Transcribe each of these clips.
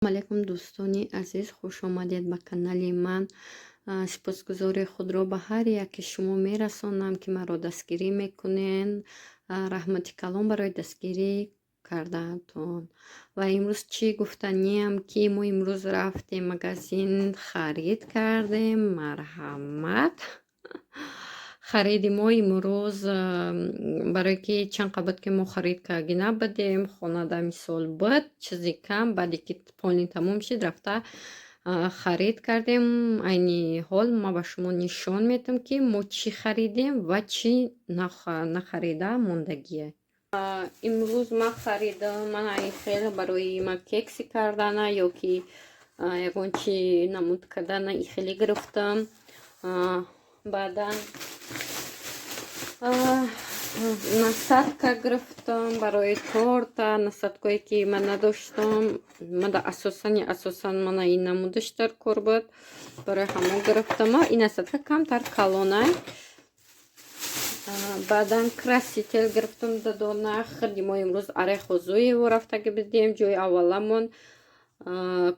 Алайкум, дӯстони азиз, хуш омадед ба канали ман. Сипосгузории худро ба ҳар яке шумо мерасонам, ки маро дастгирӣ мекунед. Раҳмати калон барои дастгирӣ кардаатон. Ва имрӯз чӣ гуфтаниям, ки мо имрӯз рафтем магазин, харид кардем. Марҳамат. Хариди мо имрӯз, барое ки чанд қабат ки мо харид карда набудем, хонада мисол буд чизи кам. Баъде ки полный тамом шид, рафта харид кардем. Айни ҳол ман ба шумо нишон медиҳам, ки мо чӣ харидем ва чӣ нахарида мондагие. Имрӯз ман харидам мана ин хел барои ма кекси кардана ё ки ягон чи намуд кардана, и хеле гирифтам. Баъдан насадка гирифтам барои торта, насадкое ки ман надоштам. Мада асосан мана ин намудаш дар кор буд, барои ҳамон гирифтам. Ин насадка камтар калонай. Баъдан краситель гирифтам дадона. Хирди мо имрӯз Орехово-Зуево рафтаги будем, ҷои авваламон.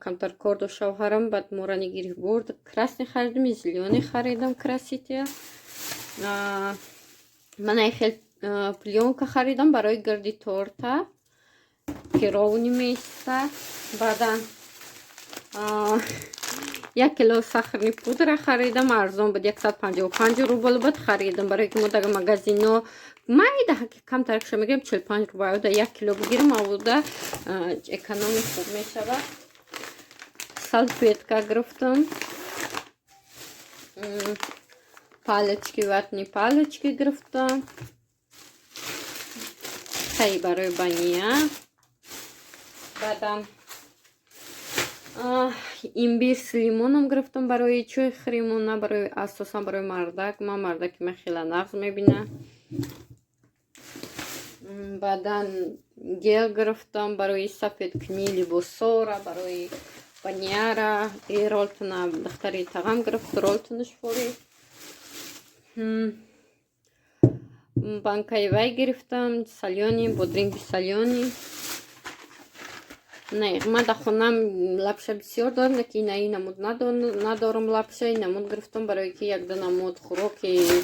Камтар кор дошт шавҳарам, баъд мора нигирифт, бурд. Красный харидам, зелёный харидам краситель. Мана хел плёнка харидам барои гирди торта, ки ровный меистад. Баъдан 1 кило сахарный пудра харидам, арзон буд, 155 рубл буд, харидам, барое ки мо дар магазино майда камтаракша мегирем, 45 рубл да 1 кило бигирем, авуда экономи хуб мешавад. Салфетка гирифтам, палочки, ватные палочки гирифтам, хай, барои бания. Баъдан имбирь с лимоном гирифтам барои чой хӯримона, барои асосан барои мардак. Ман мардаки ман хела нағз мебинам. Баъдан гел гирифтам барои сафедкунии либосора, барои баняра. И Ролтона духтари тағам гирифт, Ролтонаш фори. Банкаи вай гирифтам, солёный, бодринги солёный. Не, ман дар хонаам лапша бисёр дорам, лекин ина ин намуд надорам лапша. Ин намуд гирифтам, барое ки якду намуд хӯроки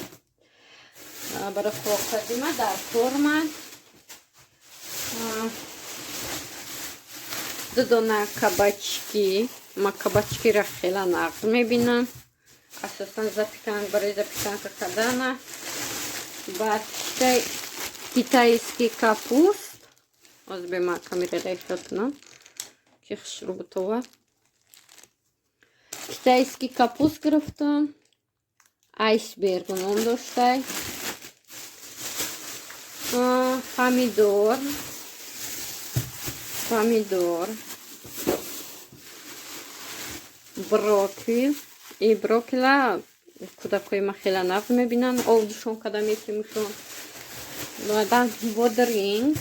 барои хӯрокпазима дар корма. Ду дона кабачки. Ма кабачкиро хела нағз мебинам, асосан запеканка, барои запеканка кардана. Баъд китайский капуст. Ҳозир бе ма камерара эҳтиёт кунам, ки хушрӯ бутова. Китайский капуст гирифтам, Айсберг ном доштай. Помидор, помидор, брокколи. И броккола кӯдакҳои ма хела нағз мебинанд, овдушон када метимушон. Баъдан бодринг,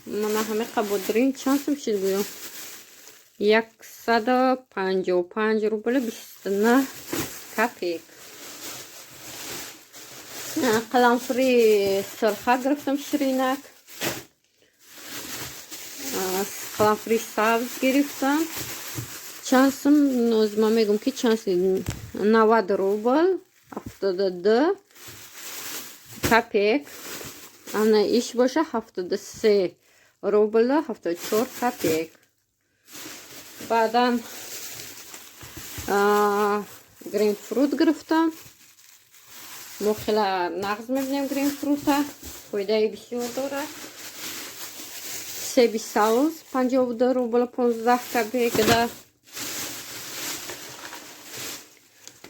мана ҳамиқа бодринг чанд сум шид гӯё? 155 рубли 29 копеек. Қаламфури сурха гирифтам, ширинак. Қаламфури сабз гирифтам. Чанд сум? Ма мегӯм, ки чанд сум: 90 рубл 72 копеек. Ана иш боша 73 рубл 74 копеек. Баъдан грейпфрут гирифтам. Мо хела нағз мебинем грейпфрута, фоидаи бисёр дорад. Себи сабз 52 рубл 15 копеек да.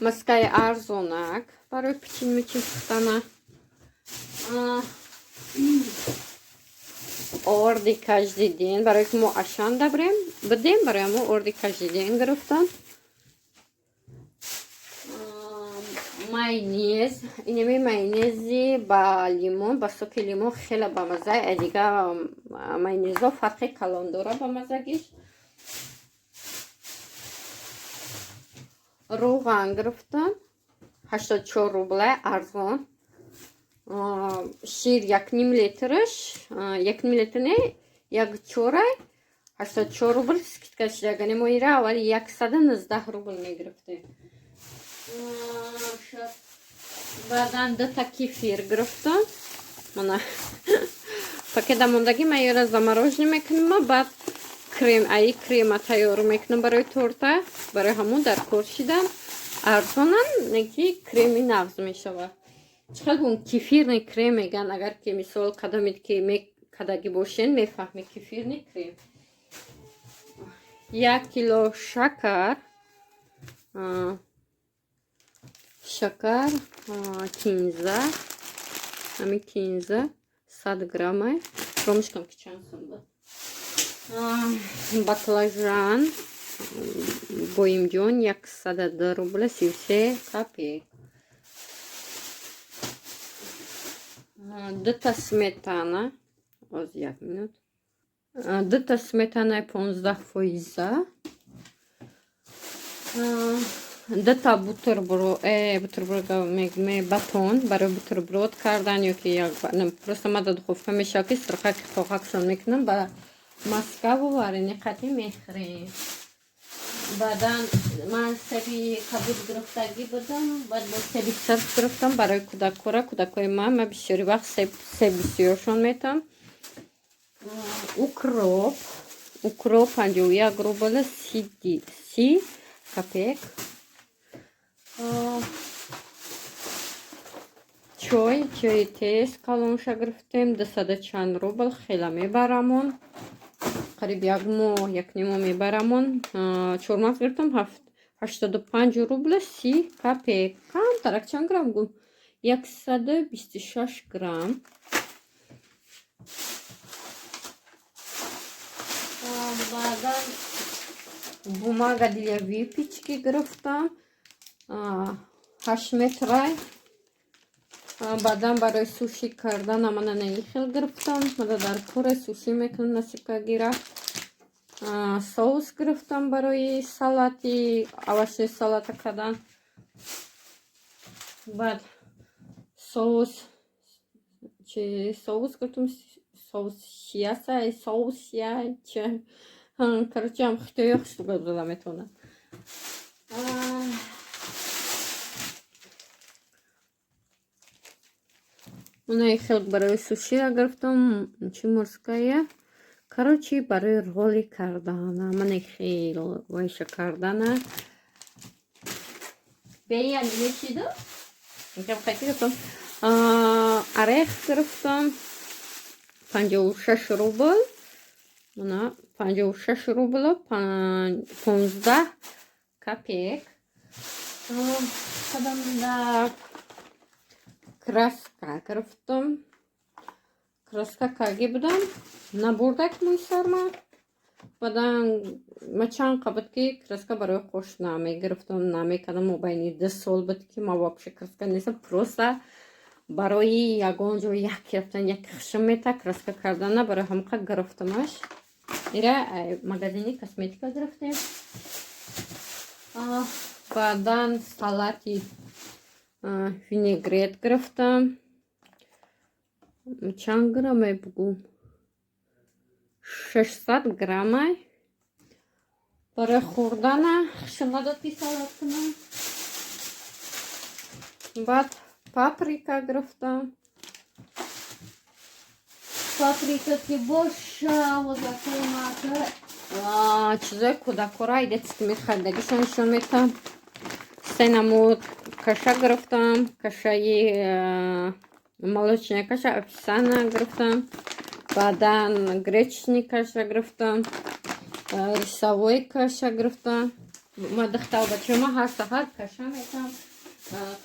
Маскаи арзонак барои пичин мичин пухтана. Орди каждый день, барое ки мо Ашан дабрем бидем, барои мо орди каждый день гирифтам. Майонез, инами майонези ба лимон, ба соки лимон, хеле бамаза. Дига майонезо фарқи калон дора ба мазагиш. Рӯған гирифтам, 84 рубла, арзон. Шир 1,5 литраш, 1,5 литр не, як чорай. 84 рубл скидка шидагане. Мо ира аввали 119 рубл мегирифтем. Баъдан дута кефир гирифтам. Мана пакета мондагӣ, ман ёра замороженный мекунам, баъд крем, аи крема тайёр мекунам барои торта. Барои ҳамун дар кор шидан арзонан, неки креми нағз мешавад. Чӣ хел гум, кефирный крем меган. Агар ки мисол кадомед ки мекадаги бошен, мефаҳме, кефирный крем. 1 кило шакар, шакар кинза, ҳами кинза 100 граммай. Фаромӯш кам ки чанд сум буд. Баклажан боимҷон 102 рубля 33 копеек. Дута сметана, оз як минут, дута сметанаи 15 фоиза, дута бутерброд, бутерброд мегме, батон барои бутерброд кардан ё ки просто мада духовка мешавад, ки сирхаки хоҳакшон мекунам, ба маскаву варени қатӣ мехӯрем. Баъдан ман себи кабуд гирифтагӣ будам, баъд бо себи сирх гирифтам барои кӯдакҳора. Кӯдакҳои ман бисёри вақт себ бисёршон метам. Укроп, укроп 51 рубля 30 копеек. Чой, чои тез калонша гирифтем, дусаду чанд рубл, хела мебарамон, қариб як моҳ, якнимо мебарамон. Чормағз гирифтам 85 рубля 30 копеек, камтарак. Чанд грамм гум? 126 грамм. Баъдан бумага для выпечки гирифтам, 8 метрай. Баъдан барои суши кардан мана наи хел гирифтам, мада дар кора суши мекунам, насибка гира. Соус гирифтам барои салати, овощной салата кардан. Баъд соус, чи соус гирифтам, соус шияса, соус я чи, короче, ам хитоё хушрӯ гап зада метавонад. Унаи хел барои сушира гирифтам, чи морская, короче, барои роли кардана, мана хел вайша кардана. Беян мешиду гирифтам. Орех гирифтам 56 рубл, мана 56 рубла 15 копеек. Кадамда краска гирифтам. Краска карги будам, набурдак мӯи сарма. Баъдан ма чанд қа буд, ки краска барои қош намегирифтам, намекардам. Мобайни 2 сол буд, ки ма вообще краска нестам, просто барои ягон ҷо як гирифтан, як хушм мета краска кардана, барои ҳамқа гирифтамаш. Ира магазини косметика гирифтем. Баъдан салати винегрет гирифтам. Чанд грамме бугум? 600 граммай. Барои хӯрдана хушм надод, ки салат кунам. Баъд паприка гирифтам. Паприка ки боша, чизои кӯдакора, детский мехаридагишон нишон метам. Се намуд каша гирифтам, кашаи молочная каша, овсяная гирифтам, баъдан гречный каша гирифтам, рисовой каша гирифтам. Ма духтар бачама ҳар саҳар каша метам,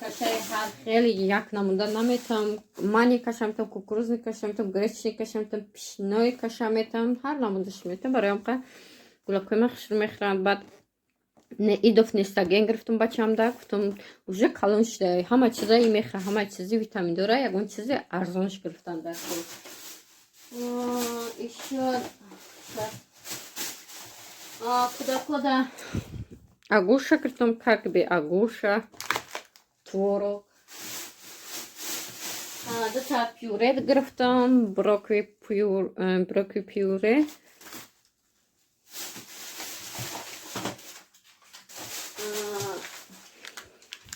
кашаи ҳар хел, як намуда наметам. Мани каша метам, кукурузный каша метам, гречный каша метам, пшеной каша метам, ҳар намудаш метам. Барои ҳамқа гулакҳои ман хушрӯ мехӯранд. Баъд идов нестаген гирифтам бачамда, гуфтам, уже калон шуда, ҳама чиза и мехӯра, ҳама чизи витамин дора, ягон чизи арзонш гирифтан дар кор. Ещё кӯдакода агуша гирифтам, как бы агуша, творог, дута пюре гирифтам, брокколи пюре.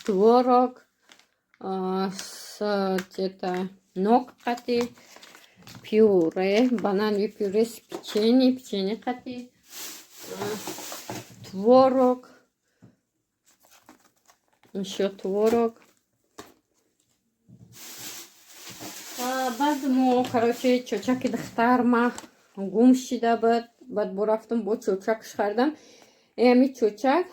Творог с это нок қати, пюре, банановый пюре с печенье, печенье қати, творог, ещё творог. Баъд мо, короче, чочаки духтарма гум шида буд. Баъд бо рафтам, бо чочакш харидам. Ами чочак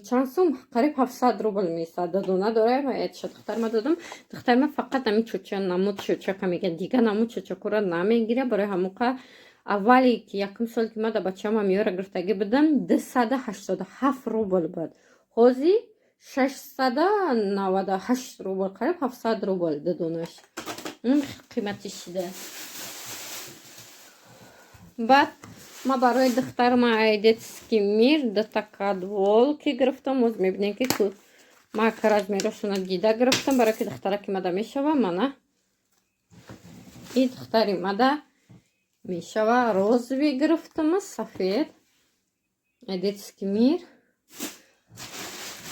чанд сум? Қариб 700 рубл месад. Додона дора ятша духтарма додам. Духтарма фақат ами чоча, намуд чочака мегирад, дига намуд чочакура намегира. Барои ҳамоқа аввале ки якум сол ки ма да бачаам амиёра гирифтагӣ будам, 287 рубл буд. Ҳозир 698 рубл, қариб 700 рубл дудонаш қимати шида. Баъд ма барои духтарма Детский мир дута кадволки гирифтам. Оз мебинем, ки ма размерошона дида гирифтам, барои ки духтараки мада мешава. Мана и духтари мада мешава. Розовый гирифтам, сафед, Детский мир.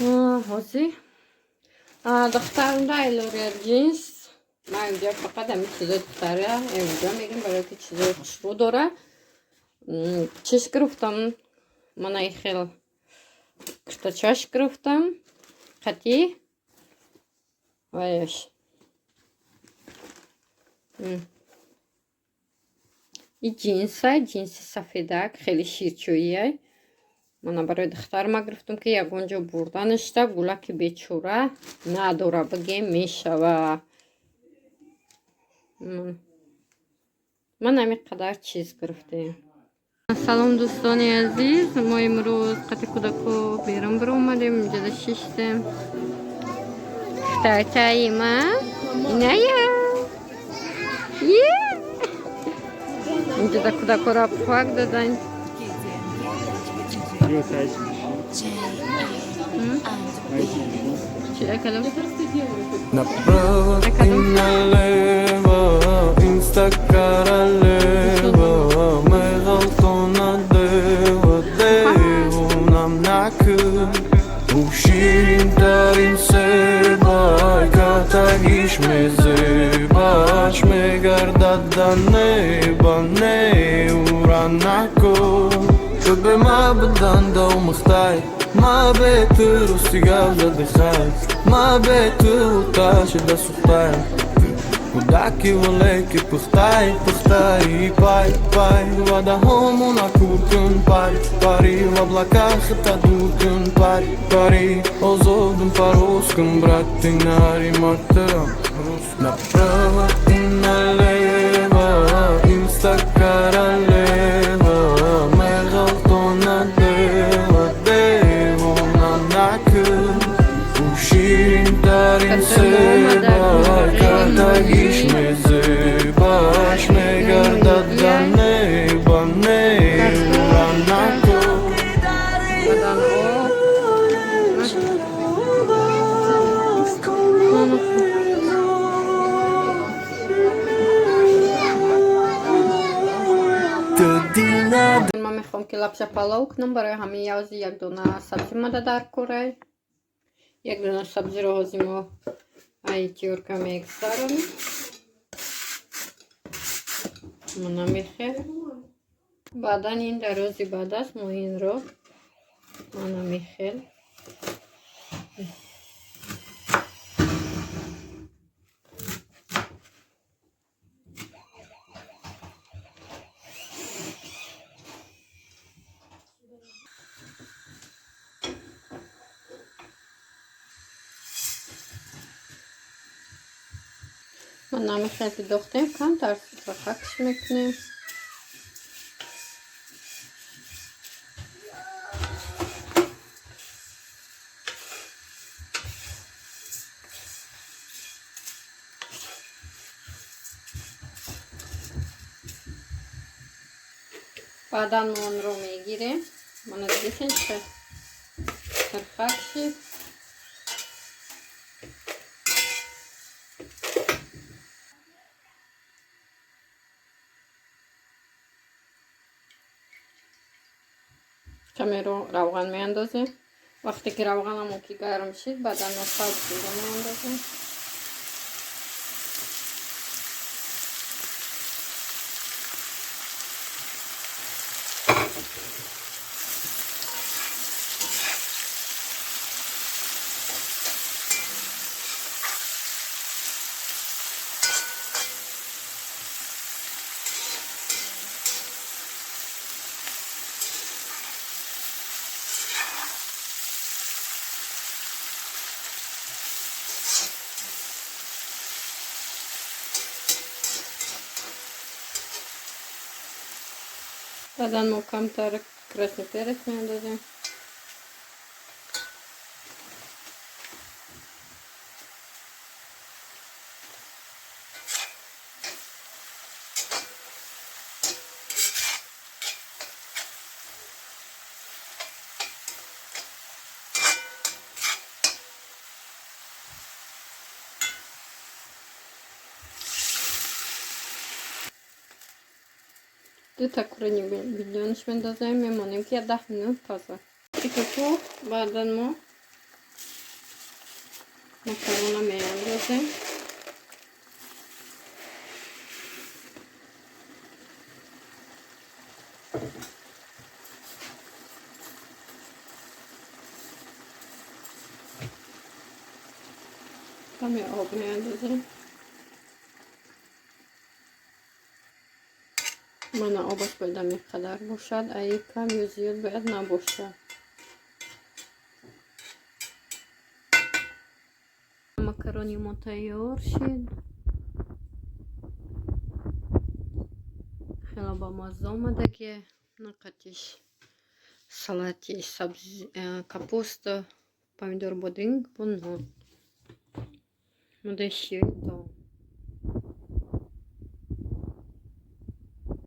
Ҳозир духтарда Элория джинс. Ма инҷа фақат ҳамин чизои духтара инҷа мегирам, барои ки чизои хушрӯ дора. Чиш гирифтам? Мана и хел куртачаш гирифтам қати ваяш. И ҷинса, ҷинси сафедак, хеле ширчӯиай. Мана барои духтарма гирифтам, ки ягон ҷо бурда ништа, гулаки бечора надора, бигем мешава. Ман ҳамин қадар чиз гирифтем. Салом, дӯстони азиз! Мо имрӯз қати кӯдако берун биромадем, инҷода шиштем. Духтарчаи ма иная инҷода кӯдакоро пак додан. Направо и налево, инста королева, меғалтона дева, девонам накун. Ширинтарин себай, катагиш мезебаш, мегардад да неба, неура накун. Ту бе ма бадан да умахтай, ма бе ту рости гап задихай, ма бе ту оташе да сухтаем. Кӯдаки валеки пухтай, пухтай, пай, пай. Ваъдаҳомона кур кун, пари, пари. В облаках та дур кун, пари, пари. Озодум пароз кун, брат, ты нари матерам. Направо и налево, инста королева, меғалтона дева, девона накун. Ширинтарин себай, катагиш мезебаш, мегардад да неба, неура накун. Бадан об. Ман мехоҳам, ки лапша палов кунам. Барои ҳамин явзи як дона сабзӣ мада дар курай. Як дона сабзиро ҳозир мо ай тёрка мегзаронем. Мана мехел. Баъдан ин дар рӯзи баъд аст, мо инро мана мехел. Мана мехел дохтем, камтар сухакш мекунем. Баъдан мо онро мегирем. Мана дидем, чӣ сирхак шид. Камеро равған меандозем. Вақте ки равғанамон ки гарм шид, баъдан мо сабзиро меандозем. Баъдан мо камтар красный перец меандозем. Дута куриный бульонш мендозем, мемонем, ки 10 минут пазад. Ки пухт, баъдан мо макарона меандозем. Каме об меандозем. Мана, обаш бояд ҳамин қадар бошад, аи кам ё зиёд бояд набошад. Макарони мо тайёр шид, хело бамазза омадаги. Нақатиш салати сабзи, капуста, помидор, бодринг бо нон. Модаи ширин.